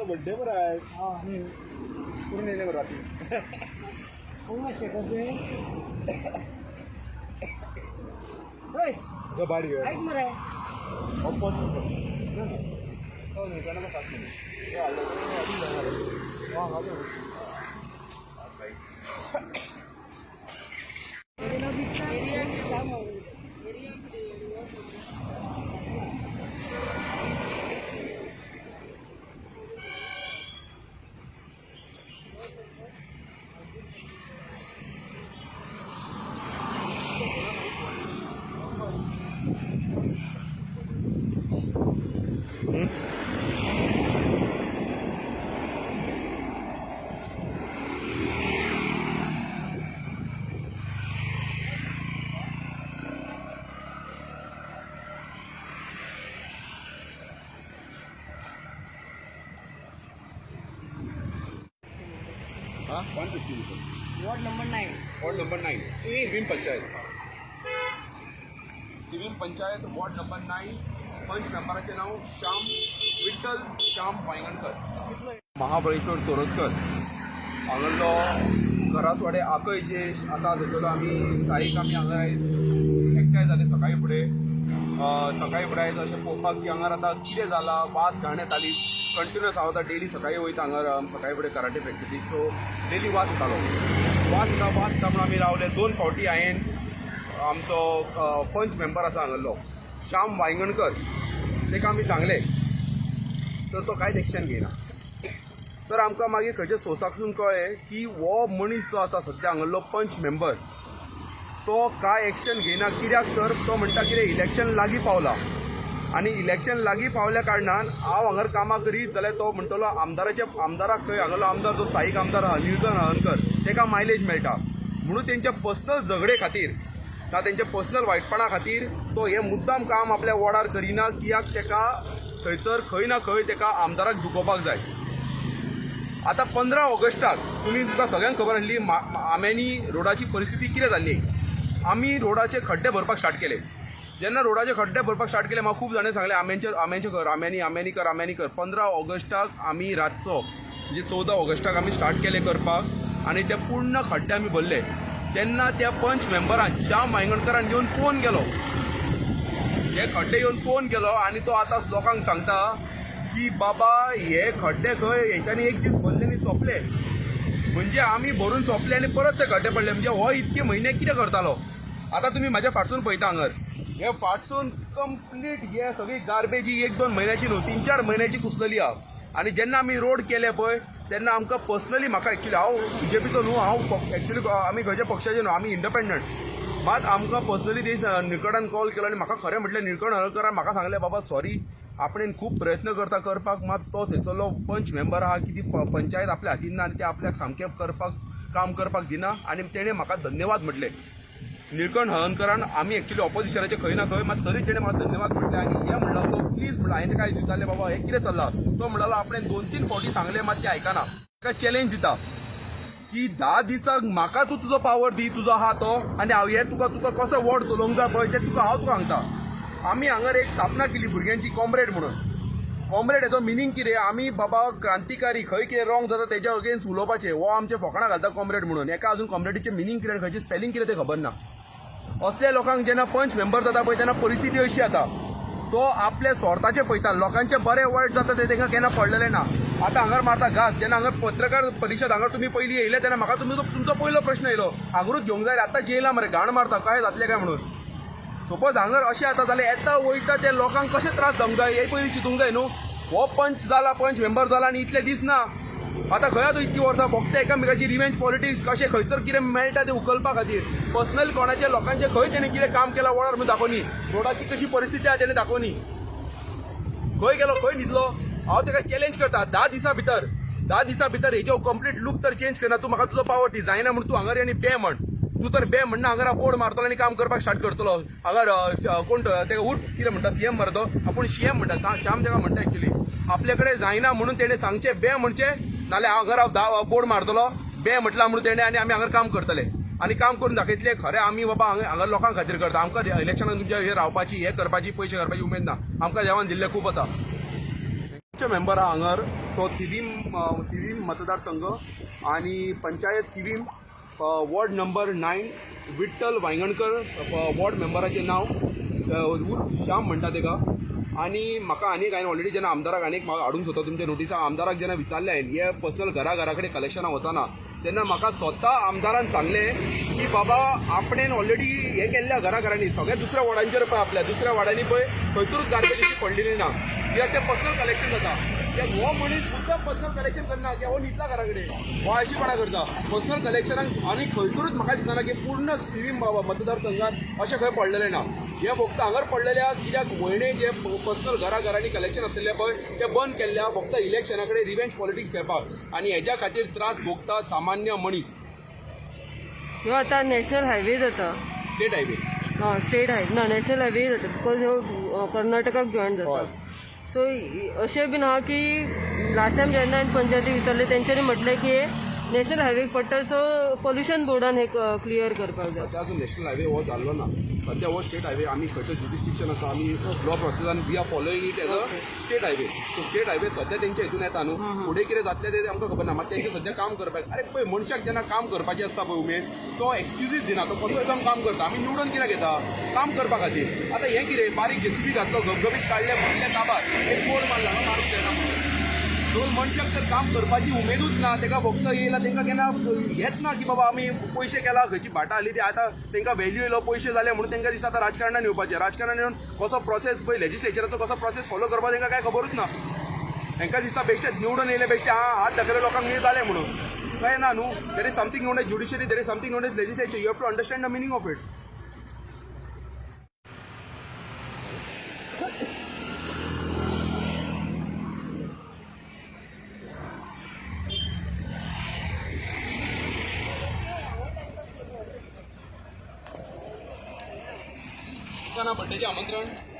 Birthday बरं आहे. हा. पूर्ण येणे बरं रात्री. कोण स्टेटस आहे? होय. बाडी. ऐक मरे. 150. Ward number 9. Ward number 9, Thivim panchayat. Thivim panchayat, ward number 9. पंच मेंबराचें नांव श्याम विठ्ठल श्याम वायंगणकर. महाबळेश्वर तोरसकर हांगासरलो करासवाडे आकय जे आसा थंयसरलो आमी स्थायीक. आमी हांगा आयज एकठांय जाले सकाळी फुडें. सकाळी फुडें आयज अशें पळोवपाक की हांगार आतां कितें जालां. वास घाण येताली कंटिन्युअस. हांव आतां डेली सकाळी वयता हांगार सकाळी फुडें कराटे प्रॅक्टिसीक. सो डेली वास येतालो, वास येता, वास येता म्हणून आमी रावले. दोन फावटी हांवें आमचो पंच मेंबर आसा हांगासरलो श्याम वायंगणकर, ताका आमी सांगलें, तर तो कांयच एक्शन घेयना. तर आमकां मागीर खंयच्या सोर्साकसून कळ्ळें की हो मनीस जो आसा सद्या हांगासरलो पंच मेंबर, तो कांय एक्शन घेयना. कित्याक तर तो म्हणटा कितें, इलेक्शन लागीं पावलां आनी इलेक्शन लागीं पावल्या कारणान हांव हांगार कामां करीत जाल्यार तो म्हणटलो आमदाराच्या आमदाराक खंय हांगासरलो आमदार जो स्थायीक आमदार आहा निळकंठ हळर्णकर, ताका मायलेज मेळटा म्हणून तेंच्या पर्सनल झगडे खातीर ना तेंच्या पर्सनल वायटपणा खातीर तो हें मुद्दाम काम आपल्या वॉर्डार करिना. कित्याक ताका थंयसर खंय ना खंय ताका आमदाराक दुखोवपाक जाय. आतां 15 ऑगस्टाक तुमकां सगळ्यांक खबर आसली आम्यांनी रोडाची परिस्थिती कितें जाल्ली. आमी रोडाचे खड्डे भरपाक स्टार्ट केले. जेन्ना रोडाचे खड्डे भरपाक स्टार्ट केले, म्हाका खूब जाणांनी सांगलें, आम्यांचेर आम्यांचे कर, आम्यांनी आम्यांनी कर, आम्यांनी कर. 15 ऑगस्टाक आमी रातचो, म्हणजे 14 ऑगस्टाक आमी स्टार्ट केले करपाक आनी ते पूर्ण खड्डे आमी भरले. तेन्ना त्या पंच मेंबरान श्याम वायंगणकरान येवन पळोवन गेलो. हे खड्डे येवन पळोवन गेलो आनी तो आतां लोकांक सांगता की बाबा, हे खड्डे खंय हेंच्यांनी एक दीस भरले आनी सोंपले. म्हणजे आमी भरून सोंपले आनी परत ते खड्डे पडले. म्हणजे हो इतके म्हयने कितें करतालो? आतां तुमी म्हाज्या फाटसून पळयता हांगर, हे फाटसून कंप्लीट हे सगळी गार्बेज ही एक दोन म्हयन्याची न्हू, तीन चार म्हयन्याची कुसलेली आहा. आनी जेन्ना आमी रोड केले पळय, तेन्ना आमकां पर्सनली, म्हाका एक्चुली, हांव बीजेपीचो न्हू, हांव एक्चुली आमी खंयच्या पक्षाचे न्हू, आमी इंडिपेंडंट. मात आमकां पर्सनली ते निळकंठान कॉल केलो आनी म्हाका खरें म्हटल्यार निळकंठ हळर्णकरान म्हाका सांगलें, बाबा सॉरी, आपणेन खूब प्रयत्न करता करपाक, मात तो थंयसरलो पंच मेंबर आहा की ती पंचायत आपल्या हातीन ना आनी ते आपल्याक सामकें करपाक काम करपाक दिना. आनी तेणें म्हाका धन्यवाद म्हटलें निळकंठ हळर्णकरान. आमी एक्चुली ऑपोजिशनाचे खंय ना खंय, मात तरी तेणें म्हाका धन्यवाद म्हटलें. आनी हें म्हणलो तो, प्लीज म्हणलो. हांवें ताका विचारलें, बाबा हें कितें चल्लां? तो म्हणलो, आपणें दोन तीन फावटी सांगलें, मात ते आयकना. ताका चॅलेंज दिता की 10 दिसांक म्हाका तूं तुजो पावर दी, तुजो आहा तो, आनी हांव हे तुका तुका कसो वॉर्ड चलोवंक जाय पळय तें तुका हांव तुका सांगता. आमी हांगार एक स्थापना केली भुरग्यांची, कॉम्रेड म्हणून. कॉम्रेड हेचो मिनींग कितें? आमी बाबा क्रांतिकारी, खंय कितें रॉंग जाता तेज्या अगेन्स्ट उलोवपाचें. हो आमचे फकाणां घालता कॉम्रेड म्हणून. एका अजून कॉम्रेडीचें मिनींग कितें, खंयचें स्पेलिंग कितें तें खबर ना. असल्या लोकांक जेन्ना पंच मेंबर जाता पळय, तेन्ना परिस्थिती अशी जाता, तो आपल्या स्वार्थाचें पळयता. लोकांचें बरें वायट जाता तें तांकां केन्ना पडलेलें ना. आतां हांगार मारता घास. जेन्ना हांगार पत्रकार परिशद हांगार तुमी पयलीं येयले, तेन्ना म्हाका तुमी तुमचो पयलो प्रश्न येयलो, हांगारूच घेवंक जाय. आतां जेयला मरे, घाण मारता, काय जातलें काय म्हणून. सपोज हांगार अशें जाता जाल्यार येता वयता ते लोकांक कशें त्रास जावंक जाय हे पयलीं चिंतूंक जाय न्हू. हो पंच जाला, पंच मेंबर जाला आनी इतले दीस ना. आतां खंय आतां इतकी वर्सां फक्त एकामेकाची रिवेंज पॉलिटिक्स, कशें खंयसर कितें मेळटा तें उखलपा खातीर. पर्सनल कोणाचे लोकांचे खंय तेणें कितें काम केलां वॉर्डार म्हणून दाखोवनी. रोडाची कशी परिस्थिती आहा तेणें दाखोवनी. खंय गेलो, खंय न्हिदलो? हांव ताका चॅलेंज करता, 10 दिसां भितर, 10 दिसां भितर हेज्यो कंप्लीट लूक तर चेंज करना. तूं म्हाका तुजो पावर दी, जायना म्हूण तूं हांगार आनी बे म्हण. तूं तर बे म्हणना, हांगार बोर्ड मारतलो आनी काम करपाक स्टार्ट करतलो. हांगार कोण तो, ताका उर्फ कितें म्हणटा, सीएम मरे तो, आपूण सीएम म्हणटा. श्याम ताका म्हणटा. एक्चुली आपले कडेन जायना म्हणून तेणें सांगचें, बे म्हणचें, नाल्यार हांव हांगार हांव बोर्ड मारतलो. बे म्हटलां म्हणून तेणें आनी आमी हांगार काम करतले आनी काम करून दाखयतले. खरें आमी बाबा हांगा हांगा लोकां खातीर करता. आमकां इलेक्शनाक तुमच्या हे रावपाची, हे करपाची, पयशे करपाची उमेद ना. आमकां देवान दिल्लें खूब आसा. मेंबर आहा हांगर तो थिवीम, थिवीम मतदारसंघ आनी panchayat Thivim, ward number 9, Vitthal Vaingankar ward मेंबराचें नांव, उर्फ श्याम म्हणटा तेका. आनी म्हाका आनीक हांवें ऑलरेडी जेन्ना आमदाराक आनीक म्हाका हाडूंक सोदता तुमच्या नोटिसाक, आमदाराक जेन्ना विचारलें हांवें हे पर्सनल घरा घरा कडेन कलेक्शनाक वचना तेन्ना म्हाका स्वता आमदारान सांगलें की बाबा आपणेन ऑलरेडी हें केल्ल्या घरा घरांनी सगळ्या दुसऱ्या वॉर्डांचेर पळय, आपल्या दुसऱ्या वॉर्डांनी पळय खंयसरूच गार्बेज अशी पडलेली ना, कित्याक तें पर्सनल कलेक्शन जाता. कित्याक हो मनीस मुद्दम पर्सनल कलेक्शन करना, कित्याक हो न्हिदला घरा कडेन, हो आळशीपणा करता पर्सनल कलेक्शनाक. आनी खंयसरूच म्हाका दिसना की पूर्ण थिवीम मतदारसंघात अशें खंय पडलेलें ना. हे फक्त हांगर पडलेले आहा कित्याक वयणे जे पर्सनल घरा घरांनी कलेक्शन आशिल्लें पळय तें बंद केल्लें आहा फक्त इलेक्शना कडेन रिवेंज पॉलिटिक्स खेळपाक, आनी हेज्या खातीर त्रास भोगता सामान्य मनीस. ह्यो आतां नॅशनल हायवे जाता. State highway. हा, स्टेट हायवे ना, नॅशनल हायवे जाता because ह्यो कर्नाटकाक जॉयन जाता. सो अशें बीन आहा की लास्ट टायम जेन्ना हांवें पंचायती विचारलें तेंच्यांनी म्हटलें की नॅशनल हायवेक पडटा, सो पोल्युशन बोर्डान हें क्लियर करपाक जाय. सध्या अजून नॅशनल हायवे हो जाल्लो ना, सध्या हो स्टेट हायवे. आमी खंयचो ज्युरिस्डिक्शन आसा, आमी law प्रोसेसान we are following it as a state highway. So state highway सध्या तेंच्या हितून येता न्हू, फुडें कितें जातलें तें आमकां खबर ना. मात तेंचें सध्या काम करपाक, अरे पळय मनशाक जेन्ना काम करपाचें आसता पळय उमेद, तो एक्सक्युजीस दिना, तो कसोय जावन काम करता. आमी निवडून कित्याक येता? काम करपा खातीर. आतां हें कितें बारीक जेसीबी घातलो, घबघबीत काडलें, म्हणलें काबार, एक बोर्ड मारला हांगा मारूंक जायना म्हणून. दोन मनशाक तर काम करपाची उमेदूच ना, तेका फक्त येयला, तेंकां केन्ना हेच ना की बाबा आमी पयशे केला, खंयची भाटां हाली ती आतां तेंकां व्हॅल्यू येयलो, पयशे जाले म्हणून तेंकां दिसता आतां राजकारणान येवपाचें. राजकारणान येवन कसो प्रोसेस पळय लेजिस्लेचराचो कसो प्रोसेस फॉलो करपाक तेंकां कांय खबरूच ना. तेंकां दिसता बेश्टेच निवडून येयले, बेश्टे हात दाखयले लोकांक न्ही जालें म्हणून. कळ्ळें ना न्हू? There is something known as judiciary, there is something known as legislature, you have to understand the meaning of it. तुका ना बड्डेचें आमंत्रण.